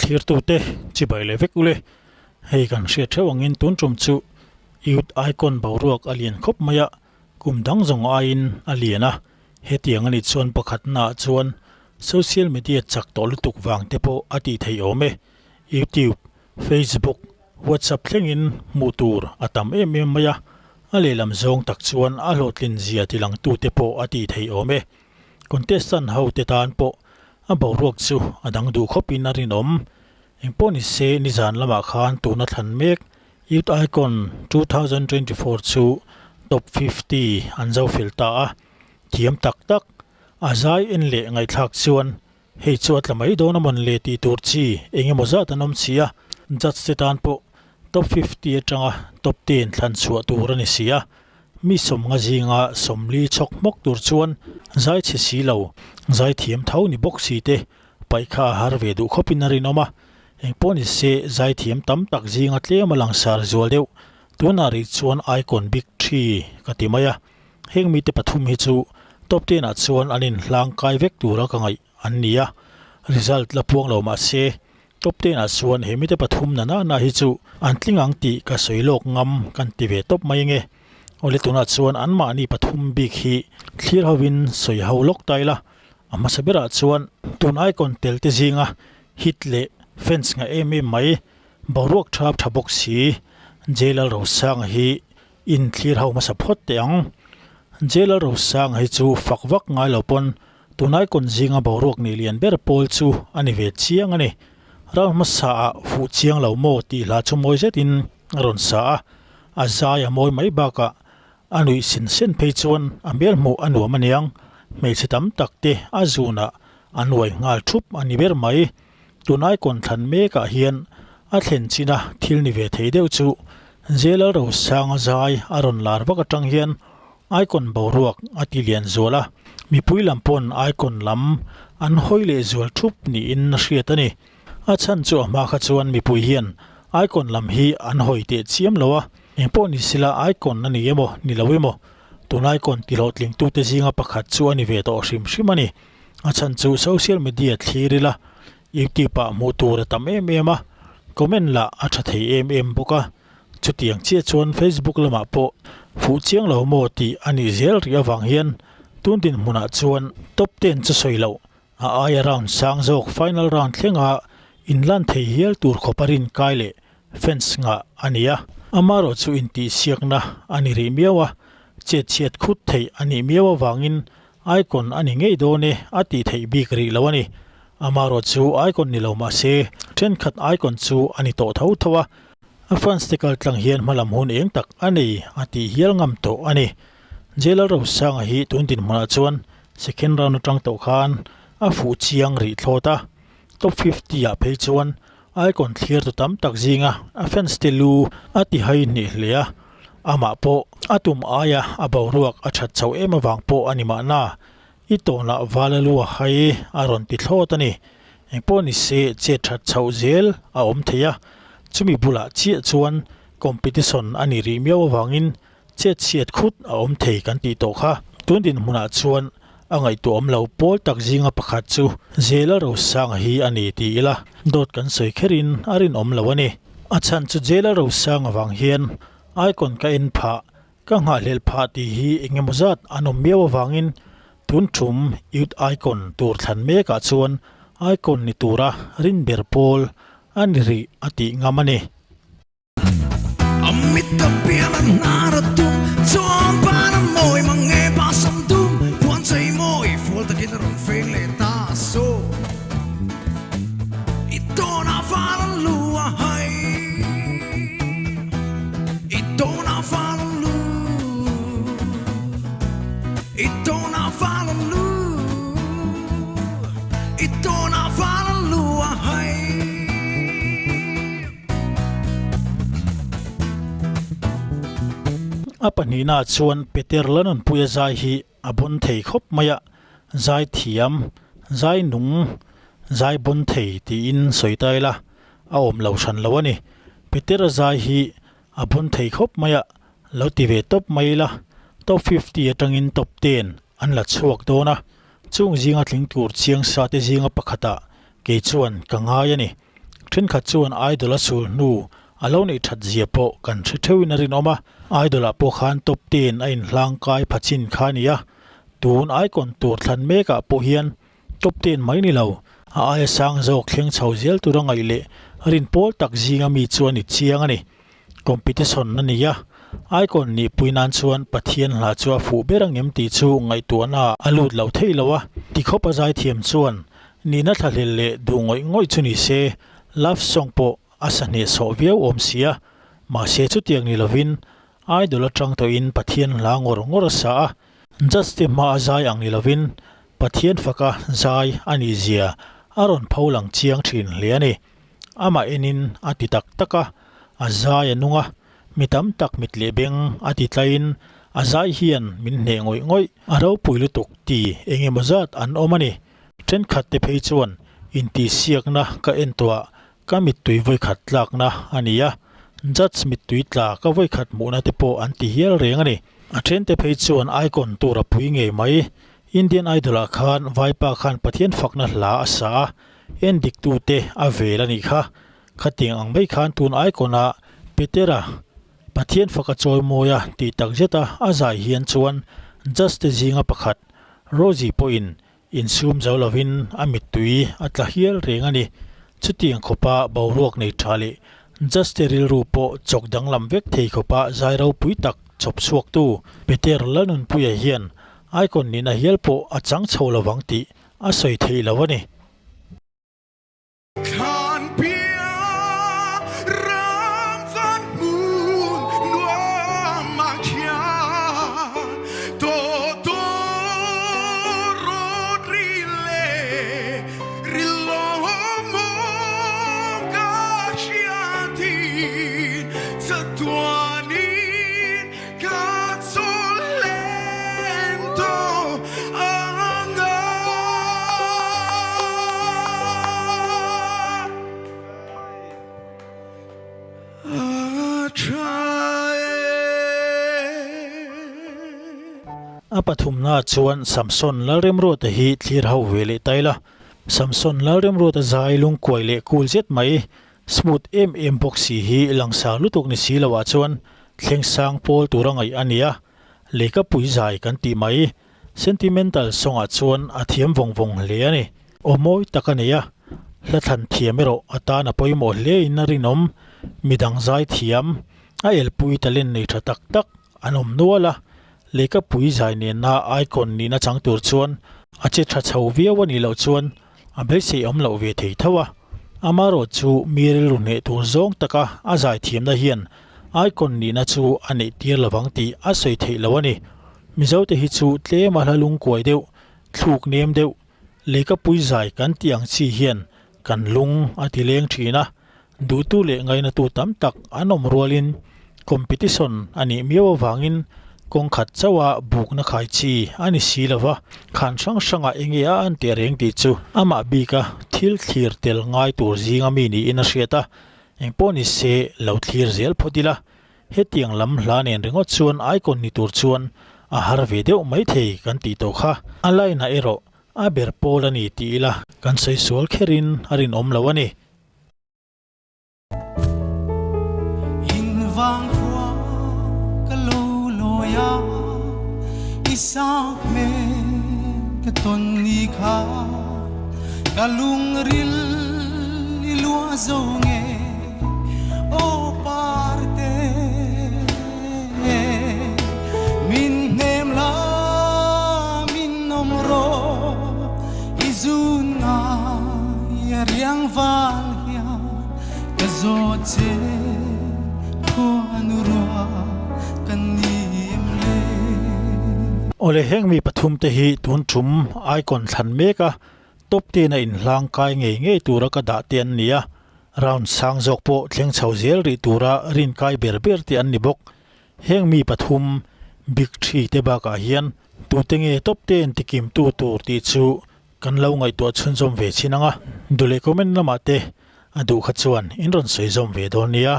thlirtute chibai leh vek ule. Hei kan hriat theuh angin tun tum chu Youth Icon boruak a lian khawp mai a, kum dang zawng aiin a lian a. Hetiang a nih chuan pakhatnaah chuan social media chak tawh lutuk vang te pawh a tih theih awm e. YouTube, Facebook, WhatsApp thlengin hmuh tur a tam em em mai a, a lehlam zawng tak chuan a hlawhtlin zia tilangtute pawh a tih theih awm e. Contestant ho te tan pawh a boruak chu a dang duh khawpin a rinawm. Engpawh ni se nizan lamah khan tuna thlan mek Youth Icon 2024 chu Top 50 an zo fel ta a, thiam tak tak a zai en leh ngaihthlak chuan hei chu a tla mai dawn a mawn le tih tur chi eng emaw zat an awm si a, judge te tan pawh Top 50 atanga Top 10 thlan chhuah tur a ni si a. Mi sawmnga zinga sawmli chhawk hmawk tur chuan zai chhe si lo, zai thiam tho ni bawk si te paih kha a har ve duh khawpin a rinawm a. Engpawh ni se zai thiam tam tak zinga tlem a langsar zual deuh. Tunah rih chuan Icon Big Three ka ti mai a. Heng mite pathum hi chu top ten ah chuan an inhlang kai vek tura ka ngaih an ni a. Result la puang lo mah se Top ten ah chuan he mite pathum na na na hi chu an tling ang tih ka sawi lawk ngam kan ti ve tawp mai nge. Awle tunah chuan anmahni pathum bik hi thlir hovin sawi ho lawk ta ila. A hmasa berah chuan tun icon tel te zinga hit leh fans ngah em em mai boruak tha tha bawk si J Lalrosanga hi in thlir ho hmasa phawt teh ang. J Lalrosanga hi chu fak vak ngai lo pawn Tunlai kawn zinga boruak nih lian ber pawl chu a ni ve chiang a ni. Round hmasa ah fuh chiang lo maw tih hla chu mawi zetin a rawn sa a, a zai a mawi mai bakah a nuih sin sen phei chuan a hmel hmuh a nuam aniang, hmeichhe tam tak te a zunah an uai nghal thup a ni ber mai. Tunlai kawn thlan mekah hian a thlen china thil ni ve thei deuh chu J Lalrosanga zai a rawn lar vak atang hian Icon boruak a ti lian zual a, mipui lam pawn Icon lam an hawi leh zual thup niin a hriat a ni. A chhan chu a hma kha chuan mipui hian Icon lam hi an hawi teh chiam lo a, engpawh ni sila Icon a ni emaw ni lo emaw, tun Icon ti hlawhtlingtute zinga pakhat chu a ni ve tawh hrim hrim a ni. A chhan chu social media thlir ila YouTube ah hmuh tur a tam em em a, comment lah a tha thei em em bawk a. Chutiang chiah chuan Facebook lamah pawh fuh chiang lo maw tih a nih zel rih avang hian tun dinhmunah chuan top ten chu sawi loh a aia round sang zawk final round thlenga inlan thei hial tur khawp a rin kai leh fans ngah a ni a. Amaherawh chu intihsiakna a ni rih miau a, chet chhiat khut theih a nih miau avangin Icon a ni ngei dawn e a tih theih bik rih lo a ni. Amaherawh chu Icon ni lo mah se thenkhat Icon chu a ni tawh tho tho a. A fans te kal tlang hian hmalam hun eng tak a nei a tih hial ngam tawh a ni. J Lalrosanga hi tun dinhmunah chuan second round atang tawh khan a fuh chiang rih thlawt a. Top 50 ah phei chuan Icon thlir tu tam tak zinga a fans te lu a ti hai hneh hle a. Amah pawh a tum aia a boruak a that chho em avang pawh a ni mahna. I tawnah vala lu a hai a rawn ti thlawt a ni. Engpawh ni se chet that chhoh zel a awm thei a, chumi bulah chiah chuan competition a ni rih miau avangin chet chhiat khut a awm thei kan tih tawh kha. Tun dinhmunah chuan a ngaihtuahawm lo pawl tak zinga pakhat chu Jela Rosanga hi a ni ti ila dawt kan sawi kherin a rinawm lo a ni. A chhan chu Jela Rosanga vang hian icon ka en phah Ka nghahhlelh phah tih hi eng emaw zat an awm miau avangin tun tum Youth Icon tur thlan mekah chuan Icon ni tura rin ber pawl a ni rih a tih ngam a ni. A pahnihna chuan Peter Lanunpuia zai hi a bawn thei khawp mai a, zai thiam, zai nung, zai bawn thei tiin sawi ta ila a awm lo hran lo a ni. Peter-a zai hi a bawn thei khawp mai a, lo ti ve tawp mai ila top 50 atangin top 10 an la chhuak dawn a, chung zinga tling tur chiang sa te zinga pakhatah kei chuan ka ngai a ni. Thenkhat chuan Idol a sul hnu a lo neih that zia pawh kan hre theuhin a rinawm a, Idol ah pawh khan top ten a inhlang kai pha chin kha a ni a, tun Icon tur thlan mekah pawh hian top ten mai ni lo, a aia sang zawk thleng chho zel tura ngaih leh rin pawl tak zinga mi chu a ni chiang a ni. Competition a ni a, Icon nih pui nan chuan Pathian hla chu a fuh ber angem tih chu ngaihtuahna a lut lo thei lo a, tikhawp a zaithiam chuan nihna thlahlel leh duh ngawih ngawih chu ni se love song pawh a sa hnehsawh viau awm si a, mahse chutiang ni lovin Idol atang tawhin Pathian hla ngawr ngawr a sa a, Judge te hma a zai ang ni lovin Pathian faka zai a nih zia a rawn pho lang chiang thin hle a ni. Amah enin a ti tak tak a, a zai a nung a, mi tam tak mit leh beng a ti tlaiin a zai hian min hneh ngawih ngawih. A ropui lutuk ti eng emaw zat an awm a ni. Thenkhat te phei chuan intihsiakna ka en tawh ah ka mittui vawikhat tlakna a ni a, judge mittui tla ka vawikhat hmuhna te pawh an ti hial reng a ni. A thente phei chuan icon tur a pui ngei mai. Indian Idol ah khan vaipa khan Pathian fakna hla a sa a, en dik tute a vel a nih kha. Khatiang ang mai khan tun icon ah Petera Pathian faka chawimawi a tih tak zet a a zai hian chuan judge te zinga pakhat Rosie pawhin Insum zo lovin a mittui a tla hial reng a ni. Chutiang khawpa boruak nei tha leh Juste rilru pawh chawk danglam vek thei khawpa zai ropui tak chawp chhuaktu Peter Lalnunpuia hian Icon nihna hial pawh a chang chho lovang tih a sawi theih lo a ni. Thlanpia ram van hmun nuam ah khian tawtawrawt ri le rilawmawm ka hriatin chatuanin ka chawl hlen tawh ang a. A tha e. A pathumna chuan Samson Lalremruata hi thlir ho ve leh ta ila. Samson Lalremruata zai lungkuai leh kul zet mai Smooth em em bawk si hi langsar lutuk ni si loah chuan thleng sang pawl tura ngaih a ni a, lehkha pui zai kan tih mai. Sentimental song ah chuan a thiam vawng vawng hle a ni. Aw mawi tak a nei a, hla thlan thiam erawh a tan a pawimawh hle in a rinawm. Midang zai thiam, a elpui talent nei tha tak tak an awm nual a, lehkha pui zai nena icon nihna chang tur chuan a che tha chho viau a nih loh chuan A beisei awm loh ve thei tho a, amarawh chu mi rilru hneh tur zawng taka a zaithiamna hian icon nihna chu a neih tir lovang tih a sawi theih lo a ni. Mizote hi chu tlem a hla lungkuai deuh, thluk nem deuh, lehkapui zai kan tih ang chi hian kan lung a ti leng thin a, Duhtu leh ngainatu tam tak an awm rualin competition a nih miau avangin kawng khat chauha bukna khai chi a ni si lova, khan hrang hrangah enge a an teh reng tih chu amah bika thil thlir tel ngai tur zinga mi niin a hriat a, engpawh ni se lo thlir zel phawt ila, hetiang lam hla nen ringawt chuan icon ni tur chuan a har ve deuh maithei kan tih tawh kha. A line ah erawh a ber pawl a ni tih ila kan sawi sual kherin a rinawm lo a ni. In vang khua ka lo lawi a, i sang hmel ka tawn ni kha, ka lungril i luah zo nge aw parte. Min hnem la min awm rawh i zun ngai a riang val hian ka zawt che khuanu rua ka nim le. Awle heng mi pathum te hi tun tum icon thlan mek a top ten a inhlang kai ngei ngei tura ka dah te an ni a, round sang zawk pawh thleng chho zel rih tura rin kai ber ber te an ni bawk. Heng mi pathum big three te bakah hian tute nge top ten tikim tu tur tih chu kan lo ngaihtuah chhunzawm ve chin ang a, duh leh comment lamah te a duh kha chuan in rawn sawi zawm ve dawn nia.